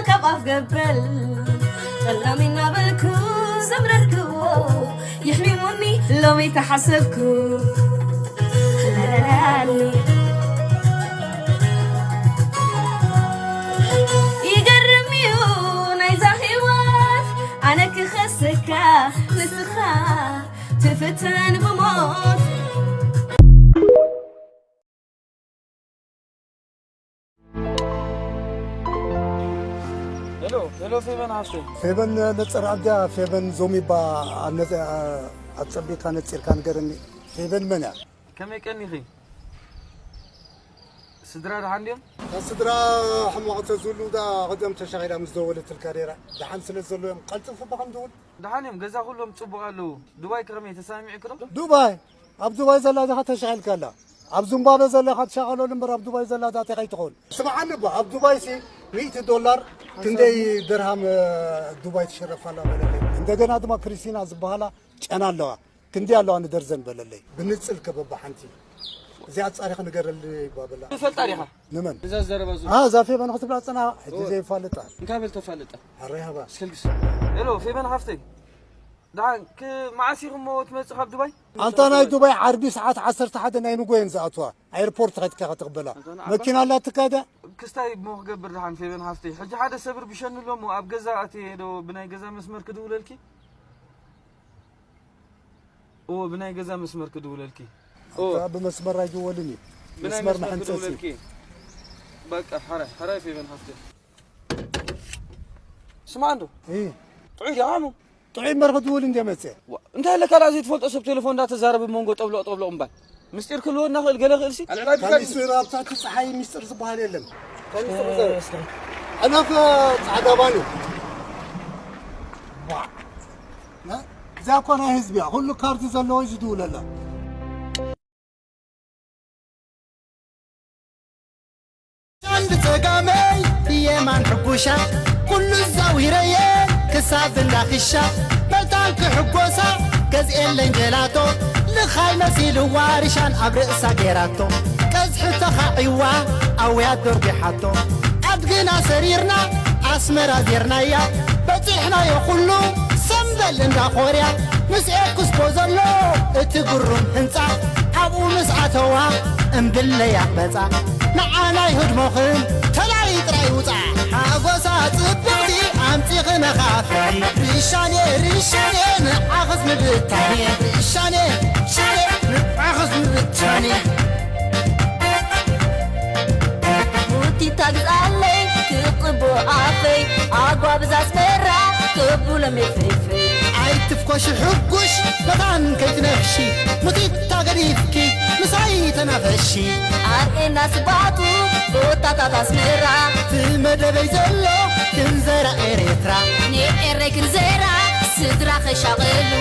ካብ ኣፍ ገበል ጠላሚ እናበልኩ ዘምረርክዎ የሕሚሙኒ ሎሚ ተሓሰብኩ። ላላላሊ። ይገርም እዩ ናይዛ ህይወት፣ ኣነ ክኸሰካ ንስኻ ትፍተን ብሞት። ሄሎ ሄሎ፣ ፌበን ሓፍተይ። ፌበን ነጸር ኣብዳ ፌበን ዞሚባ ኣነጸ ኣጸቢካ ነጺርካ ንገረኒ። ፌበን መን እያ? ከመይ ቀኒኺ? ስድራ ደሓን ድዮም? እታ ስድራ ሕማቕ ተዝህሉ እዛ ቐደም ተሻቒላ ምስ ደወለትልካ ነይራ። ደሓን ስለ ዘሎ እዮም ቀልጥፍ እባ ከም ደውል። ደሓን እዮም፣ ገዛ ኩሎም ጽቡቕ ኣለዉ። ዱባይ ከ ከመይ ተሰማሚዕኪ ዶ? ዱባይ ኣብ ዱባይ ዘላ ዲኻ ተሻቒልካላ? ኣብ ዚምባብወ ዘለኻ ትሻቐለሉ እምበር ኣብ ዱባይ ዘላ ዳተይ ከይትኸውን። ስምዓኒ እባ ኣብ ዱባይሲ ሚእቲ ዶላር ክንደይ ድርሃም ዱባይ ትሽረፍ ኣላ በለለይ። እንደገና ድማ ክሪስቲና ዝበሃላ ጨና ኣለዋ። ክንደይ ኣለዋ ንደርዘን በለለይ። ብንጽል ከ በባ ሓንቲ እዚኣ ጻሪኽ ንገረለይ እባ በላ። ትፈልጣ ዲኻ? ንመን? እዛ ዘረባ ዙ። ኣ እዛ ፌበን ክትብላ ጽና ሕጂ ዘይፋልጣ። እንካ በል ተፋልጣ። ኣረይ ሃባ። እስከልግስ። ሄሎ ፌበን ሓፍተይ። ደሓን ክ መዓስ ኢኹሞ ትመጽእ ካብ ዱባይ? ኣንታ ናይ ዱባይ ዓርቢ ሰዓት ዓሰርተ ሓደ ናይ ንጎ እየን ዝኣትዋ። ኣየርፖርት ከድካ ክትቕበላ። ኣንታ ንዓባ- መኪና ኣላትካ ድያ? ክስታይ እሞ ክገብር ደሓን ፌበን ሓፍተይ። ሕጂ ሓደ ሰብ ርብሸኒ ኣሎ እሞ ኣብ ገዛ ኣትየ ዶ ብናይ ገዛ መስመር ክድውለልኪ? እዎ ብናይ ገዛ መስመር ክድውለልኪ። እዎ። ኣንታ ብመስመር ኣይድወልን እዩ። ብናይ መስመር መስመር መሐንጸጺ። ክድውለልኪ። በቃ ሓራይ ሓራይ ፌበን ሓፍተይ። ስማዕ እንዶ። እይ። ጥዑይ ዲኻ እሞ? ጥዑይ እምበር ክድውል እንደ መጸ። ዋ፣ እንታይ ኣለካ ደኣ ዘይትፈልጦ ሰብ ቴሌፎን እንዳተዛረበ መንጎ ጠብሎቕ ጠብሎቕ እምባል? ምስጢር ክህልወና ክእል ገለ ክእልሲ? ኣልዕላ ቢካ ካሊስ ኣብ ትሕቲ ጸሓይ ሚስጥር ዝበሃል የለን። ካሊስ ተዛረብ። ሕለፍ ጻዕዳ ባኒ። ዋ። ና፣ እዛ እኮ ናይ ህዝቢ እያ። ኩሉ ካርድ ዘለዎ እዩ ዝድውለላ። ሻን ብጸጋመይ ብየማን ሕጉሻ ኩሉ ዛዊረየ ክሳብ እንዳክሻ መታን ክሕጎሳ ገዝኤለኝ ጀላቶ ልኻይ መሲልዋ ርሻን ኣብ ርእሳ ገይራቶ ቀዝሒ ተኻዒዋ ኣውያት ደርጒሓቶ ኣድግና ሰሪርና ኣስመራ ዜርናያ በጺሕናዮ ኩሉ ሰምበል እንዳ ኮርያ ምስ ኤክስፖ ዘሎ እቲ ግሩም ህንጻ ኣብኡ ምስ ኣተዋ እምብለይ ኣቕበጻ ንዓናይ ህድሞኽን ተላይ ጥራይ ውጻ ሓጎሳ ጽብቕቲ ኣምጺኽነ ካፍቲ ርሻኔ ርሻኔ ንዓኽስ ምብታኔ ርሻኔ ሻኔ ንዓኽስ ምብታኔ ቡቲታ ግዛለይ ክቕቦ ኣፈይ ኣጓብዛ ኣስመራ ክብሎም የፍይፍይ ኣይትፍኮሺ ሕጉሽ መታን ከይትነፍሺ ሙቲታ ገዲፍኪ ምሳይ ተናፈሺ ኣርእና ስባቱ ቦታታት ኣስመራ ትመደበይ ዘሎ ክንዘራ ኤሬትራ ንኤረይ ክንዘራ ስድራ ከሻቐሉ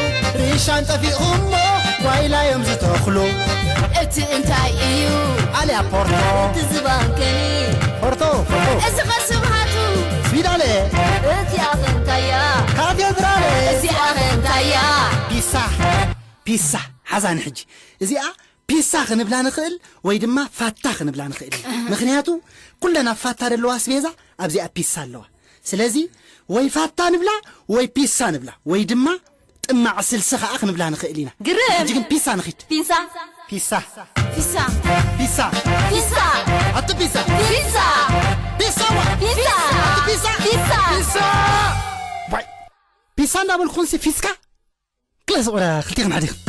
ርሻን ጠፊእኹሞ ጓይላ እዮም ዝተኽሉ እቲ እንታይ እዩ ኣልያ ፖርቶ እቲ ዝባንከኒ ፖርቶ ፖርቶ እዚ ኸስብሃቱ ስዊዳለ እዚኣ ኸንታያ ካቴድራለ እዚኣ ኸንታያ ፒሳ ፒሳ ሓዛኒ ሕጂ እዚኣ ፒሳ ክንብላ ንኽእል ወይ ድማ ፋታ ክንብላ ንኽእል ኢና። ምኽንያቱ ኩለን ኣብ ፋታ ዘለዋ ኣስቤዛ ኣብዚኣ ፒሳ ኣለዋ። ስለዚ ወይ ፋታ ንብላ ወይ ፒሳ ንብላ ወይ ድማ ጥማዕ ስልሲ ኸኣ ክንብላ ንኽእል ኢና። ግርም! ሕጂ ግን ፒሳ ንኺድ። ፒንሳ። ፒሳ። ፊሳ። ፒሳ። ፊሳ። ኣቲ ፒሳ። ፊሳ። ፒሳ ዋ። ፊሳ። ኣቲ ፒሳ። ፊሳ። ፒሳ። ዋይ። ፒሳ እንዳበልኩንሲ ፊስካ? ክለስ ቁራ ክልቴኽን ሓዲኽን።